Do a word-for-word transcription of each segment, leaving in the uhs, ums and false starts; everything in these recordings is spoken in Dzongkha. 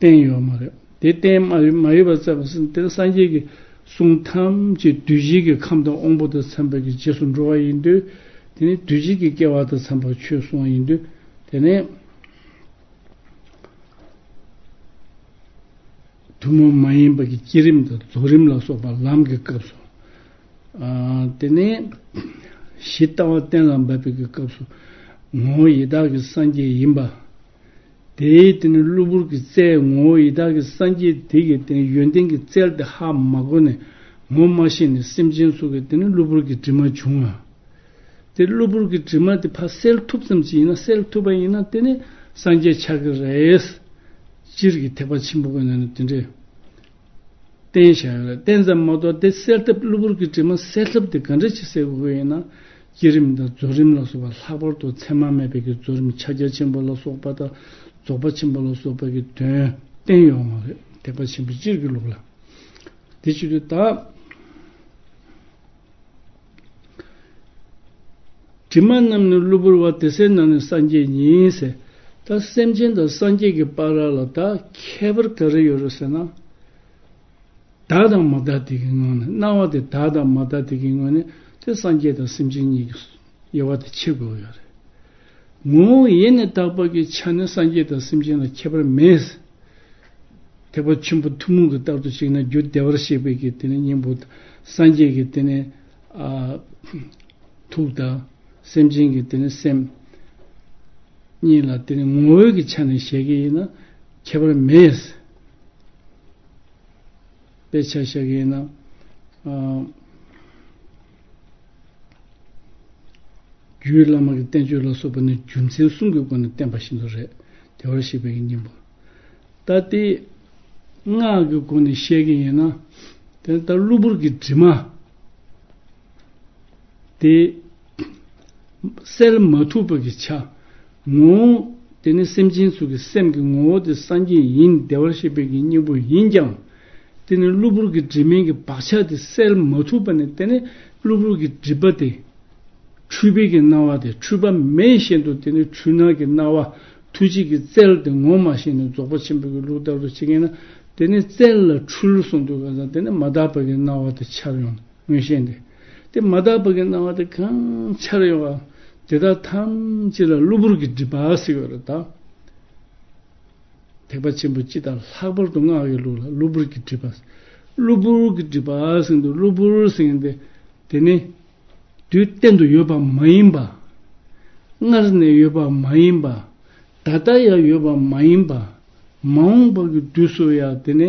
རྟེན་ཡོད་མ་རེད། དེ་རྟེན་མ་མ་ཡོད་པ་ཙམ་ཟིན་དེ་སངས་རྒྱས་ཀྱི་གསུང་ཐམས་ཅད་འདུས་བྱས་ཀྱི་ཁམས་དང་དབང་པོ་དང་འཚམས་པའི་གི་རྗེས་སུ་འགྲོ་བ་ཡིན་དུས། དེ་ནི་འདུས་བྱས་ཀྱི་སྐྱེ་བ་དང་འཚམས་པ་ཆོས་གསུང་ཡིན་དུས། དེ་ནི་ཐུན་མོང་མ་ཡིན་པ་གི་བསྐྱེད་རིམ་དང་རྫོགས་རིམ་ལ་སོགས་པ་ལམ་གྱི་སྐབས་སུ། ཨ་དེ་ནས་གཞི་ལྟ་བ་གཏན་ལ་འབེབས་པའི་གི་སྐབས་སུ། ངོ་བོ་ཡི་དྭགས་ཀྱི་སངས་རྒྱས་ཡིན་པ། དེའི་དེ་ནི་གློ་བུར་གྱི་རྩལ་ངོ་བོ་ཡི་དྭགས་ཀྱི་སངས་རྒྱས་དེ་གི་དེ་ནི་ཡོན་ཏན་གྱི་རྩལ་དེ་ཧ་མ་གོ་ནས་ངོ་མ་ཤེས་ནས་སེམས་ཅན་ཚོ་གི་དེ་ནི་གློ་བུར་གྱི་དྲི་མ་བྱུང་བ། དེ་གློ་བུར་གྱི་དྲི་མ་དེ་ཕར་སེལ་ཐུབ་ཙམ་ཅིག་ཡིན་ན་སེལ་ཐུབ་པ་ཡིན་ན་དེ་ནི་སངས་རྒྱས་ཆགས་ཀྱི་རེད། སྤྱིར་གྱི་ཐེག་པ་ཆེན་པོ་གི་ནང་ནས་དེ་འདྲས་བསྟན་བཞག་ཡོད་རེད། བསྟན་ཙམ་མ་གཏོགས་དེ་སེལ་ཐབས་གློ་བུར་གྱི་དྲི་མ་སེལ་ཐབས་དེ་ག་འདྲ་ཅིག་སེལ་དགོས་ཡིན་ན། བསྐྱེད་རིམ་དང་རྫོགས་རིམ་ལ་སོགས་པ་ལྷག་པར་དུ་མཚན་མ་མེད་པའི་གི་རྫོགས་རིམ་ཕྱག་རྒྱ་ཆེན་པོ་ལ་སོགས་པ་དང་རྫོགས་པ་ཆེན་པོ་ལ་སོགས་པ་གི་དོན་བསྟན་ཡོད་མ་རེད། ཐེག་པ་ཆེན་པོའི་སྤྱིར་གྱི་ལུགས་ལ། དེ་བྱེད་དུས་ད། དྲི་མ་རྣམས་ནི་གློ་བུར་བ། དེ་སེལ་ན་ནི་སངས་རྒྱས་ཉིད་ཟེར། ད་སེམས་ཅན་དང་སངས་རྒྱས་ཀྱི་བར་ལ་ད་ཁྱད་པར་ག་རེ་ཡོད་རེད་ཟེར་ན། བདག་དང་མ་བདག་དེ་གི་ངང་ནས་སྣང་བ་དེ་བདག་དང་མ་བདག་དེ་གི་ངང་ནས་དེ་སངས་རྒྱས་དང་སེམས་ཅན་གཉིས་ཀྱི་དབྱེ་བ་དེ་ཕྱེ་དགོས་ཡོད་རེད། ངོ་བོ་ཡེ་ནས་དག་པ་གི་ཆ་ནས་སངས་རྒྱས་དང་སེམས་ཅན་ལ་ཁྱད་པར་མེད། ཐེག་པ་ཆེན་པོ་ཐུན་མོང་གི་ལྟར་དུ་བཤད་ན་རྒྱུ་བདེ་བར་གཤེགས་པའི་གི་དེ་ནི་སྙིང་པོ། སངས་རྒྱས་ཀྱི་དེ་ནི་ཨ་ཐུགས་དང་སེམས་ཅན་གྱི་དེ་ནི་སེམས་གཉིས་ལ་དེ་ནི་ངོ་བོའི་གི་ཆ་ནས་བཤད་ཀྱི་ཡིན་ན་ཁྱད་པར་མེད། དཔེ་ཆ་བཞག་གི་ཡིན་ན། ཨ་རྒྱུད་བླ་མ་གི་བསྟན་བཅོས་ལ་སོགས་པ་ནི་རྒྱུ་མཚན་གསུམ་གྱི་སྒོ་ནས་བསྟན་པ་བཞིན་དུ་རེད། བདེ་བར་གཤེགས་པའི་གི་སྙིང་པོ། ད་དེ་སྔགས་ཀྱི་སྒོ་ནས་བཤད་ཀྱི་ཡིན་ན། དེ་ལྟར་གློ་བུར་གྱི་དྲི་མ་དེ་སེལ་མ་ཐུབ་པ་གི་ཆ། ངོ་བོ་དེ་ནི་སེམས་ཅན་ཚོ་གི་སེམས་ཀྱི་ངོ་བོ་དེ་སངས་རྒྱས་ཡིན། བདེ་བར་གཤེགས་པའི་གི་སྙིང་པོ་ཡིན་ཀྱང་། དེ་ནི་གློ་བུར་གྱི་དྲི་མའི་གི་བག་ཆགས་དེ་སེལ་མ་ཐུབ་པ་ནི་དེ་ནི་གློ་བུར་གྱི་སྒྲིབ་པ་དེ། འཁྲུལ་པའི་གི་སྣང་བ་དེ་འཁྲུལ་པ་མེད་བཞིན་དུ་དེ་ནི་འཁྲུལ་སྣང་གི་སྣང་བ། ཐུགས་རྗེ་གི་རྩལ་དེ་ངོ་མ་ཤེས་ནས་རྫོགས་པ་ཆེན་པོའི་གི་ལུགས་ལྟར་དུ་བྱེད་ཀྱི་ན། དེ་ནི་རྩལ་ལ་འཁྲུལ་སོང་དུས་ག་ས་དེ་ནི་མ་དག་པ་གི་སྣང་བ་དེ་འཆར་ཡོང་། མངོན་ཤེས་དེ། དེ་མ་དག་པ་གི་སྣང་བ་དེ་གང་འཆར་ཡོང་བ། དེ་དག་ཐམས་ཅད་ལ་གློ་བུར་གྱི་སྒྲིབ་པ་ཟེར་བ་རེད་ད། ཐེག་པ་ཆེན་པོ་སྤྱི་དང་ལྷག་པར་དུ་སྔགས་ཀྱི་ལུགས་ལ་གློ་བུར་གྱི་སྒྲིབ་པ། གློ་བུར་གྱི་སྒྲིབ་པ་ཟེར་དུས་གློ་བུར་ཟེར་དེ། དེ་ནི་དུས་གཏན་དུ་ཡོད་པ་མ་ཡིན་པ། སྔར་ནས་ཡོད་པ་མ་ཡིན་པ། ད་ལྟ་ཡང་ཡོད་པ་མ་ཡིན་པ། མ་འོངས་པ་གི་དུས་སུ་ཡང་དེ་ནི་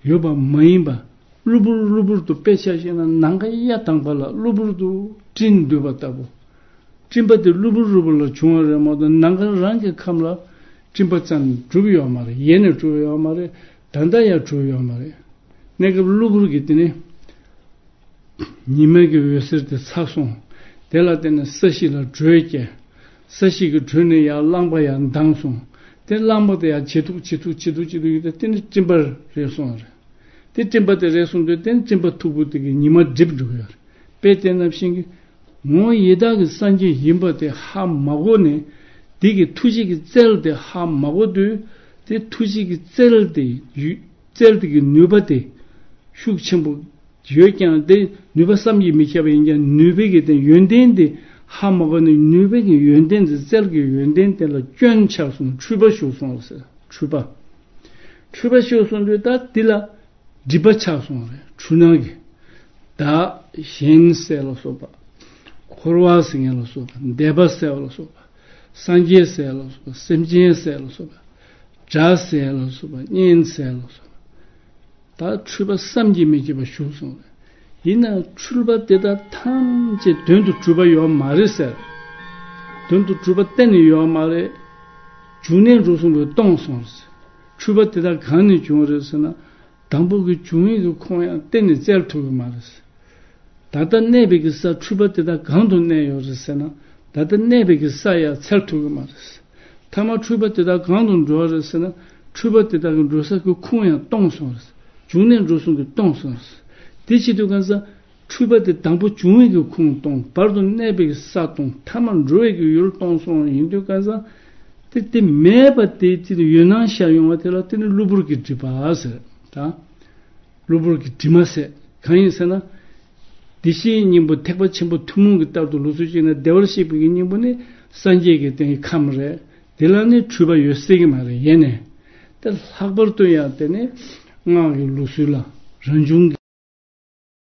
ཡོད་པ་མ་ཡིན་པ། གློ་བུར་གློ་བུར་དུ། དཔེ་ཆ་བཤད་ན་ནམ་མཁའ་གཡའ་དྭངས་པ་ལ་གློ་བུར་དུ་སྤྲིན་འདུས་པ་ལྟ་བུ། སྤྲིན་པ་དེ་གློ་བུར་གློ་བུར་ལ་བྱུང་བ་རེད་མ་གཏོགས་ནམ་མཁའ་རང་གི་ཁམས་ལ་སྤྲིན་པ་ཙམ་གྲུབ་ཡོད་མ་རེད། ཡེ་ནས་གྲུབ་ཡོད་མ་རེད། ད་ལྟ་ཡང་གྲུབ་ཡོད་མ་རེད། གནས་སྐབས་གློ་བུར་གྱི་དེ་ནི་ཉི་མ་གི་འོད་ཟེར་དེ་ཚ་སོང་། དེ་ལ་བརྟེན་ནས་ས་གཞི་ལ་དྲོད་སྐྱེས། ས་གཞི་གི་དྲོད་ནས་ཡར་རླངས་པ་ཡར་ལྡང་སོང་། དེ་རླངས་པ་དེ་ཡར་ཇེ་མཐུག་ཇེ་མཐུག་ཇེ་མཐུག་ཇེ་མཐུག་ཡོད་དེ་དེ་ནི་སྤྲིན་པ་རེད་སོང་བ་རེད། དེ་སྤྲིན་པ་དེ་རེད་སོང་དུས་དེ་ནི་སྤྲིན་པ་མཐུག་པོ་དེ་གིས་ཉི་མ་སྒྲིབ་འགྲོ་གི་ཡོད་རེད། དཔེ་དེ་ནང་བཞིན་གྱི་ངོ་བོ་ཡི་དྭགས་ཀྱི་སངས་རྒྱས་ཡིན་པ་དེ་ཧ་མ་གོ་ནས། དེ་གི་ཐུགས་རྗེ་གི་རྩལ་དེ་ཧ་མ་གོ་དུས། དེ་ཐུགས་རྗེ་གི་རྩལ་དེ་ཡུ་རྩལ་དེ་གི་ནུས་པ་དེ་ཤུགས་ཆེན་པོ་ཡོད་ཀྱང་དེ་ནུས་པ་བསམ་གྱིས་མི་ཁྱབ་པ་ཡིན་ཀྱང་ནུས་པའི་གི་དེ་ཡོན་ཏན་དེ་ཧ་མ་གོ་ནས་ནུས་པའི་གི་ཡོན་ཏན་དེ་རྩལ་གྱི་ཡོན་ཏན་དེ་ལ་སྐྱོན་ཆགས་སོང་། འཁྲུལ་པ་ཞུགས་སོང་ཟེར། འཁྲུལ་པ། འཁྲུལ་པ་ཞུགས་སོང་དུས་ད་འདི་ལ་སྒྲིབ་པ་ཆགས་སོང་རེད། འཁྲུལ་སྣང་གི། བདག་གཞན་ཟེར་ལ་སོགས་པ། འཁོར་བ་ཟེར་མཁན་ལ་སོགས་པ། འདས་པ་ཟེར་བ་ལ་སོགས་པ། སངས་རྒྱས་ཟེར་ལ་སོགས་པ། སེམས་ཅན་ཟེར་ལ་སོགས་པ། དགྲ་ཟེར་ལ་སོགས་པ། གཉེན་ཟེར་ལ་སོགས་པ། ད་འཁྲུལ་པ་བསམ་གྱིས་མི་ཁྱབ་པ་ཞུགས་སོང་། ཡིན་ནའང་འཁྲུལ་པ་དེ་དག་ཐམས་ཅད་དོན་དུ་གྲུབ་པ་ཡོད་མ་རེད་ཟེར། དོན་དུ་གྲུབ་པ་གཏན་ནས་ཡོད་མ་རེད། འབྱུང་གནས་འགྲོ་གསུམ་གྱིས་སྟོང་སོང་ཟེར། འཁྲུལ་པ་དེ་དག་གང་ནས་བྱུང་བ་རེད་ཟེར་ན། དང་པོ་གི་འབྱུང་བའི་གི་ཁུངས་ཡང་གཏན་ནས་བཙལ་ཐུབ་ཀྱི་མ་རེད། ད་ལྟ་གནས་པའི་གི་ས་འཁྲུལ་པ་དེ་དག་གང་དུ་གནས་ཡོད་རེད་ཟེར་ན། ད་ལྟ་གནས་པའི་གི་ས་ཡང་འཚོལ་ཐུབ་ཀྱི་མ་རེད། ཐ་མ་འཁྲུལ་པ་དེ་དག་གང་དུ་འགྲོ་བ་རེད་ཟེར་ན། འཁྲུལ་པ་དེ་དག་གི་འགྲོ་ས་གི་ཁུངས་ཡང་སྟོང་སོང་རེད། འབྱུང་གནས་འགྲོ་གསུམ་གྱིས་སྟོང་སོང་རེད། དེ་བྱེད་དུས་གང་ཟག་འཁྲུལ་པ་དེ་དང་པོ་འབྱུང་བའི་གི་ཁུངས་སྟོང་། བར་དུ་གནས་པའི་གི་ས་སྟོང་། ཐ་མ་འགྲོ་བའི་གི་ཡུལ་སྟོང་སོང་ཡིན་དུས་གང་ཟག་ ཏེ་དེ་མེད་པ་དེ་ཅིག་ཡོད་སྣང་ཤར་ཡོང་བ་དེ་ལ་དེ་ནི་གློ་བུར་གྱི་སྒྲིབ་པ་ཟེར། ད་གློ་བུར་གྱི་དྲི་མ་ཟེར། གང་ཡིན་ཟེར་ན། བདེ་གཤེགས་སྙིང་པོ་ཐེག་པ་ཆེན་པོ་ཐུན་མོང་གི་ལྟར་དུ་ལུགས་སྲོལ་ཅིག་ན་བདེ་བར་གཤེགས་པའི་གི་སྙིང་པོ་ནི་སངས་རྒྱས་ཀྱི་དེ་ཁམས་རེད། དེ་ལ་ནི་འཁྲུལ་པ་ཡོད་སྲིད་ཀྱི་མ་རེད་ཡེ་ནས། ཏེ་ལྷག་པར་དུ་ཡང་དེ་ནི་སྔགས་ཀྱི་ལུགས་སྲོལ་ལ་རང་བྱུང་གི་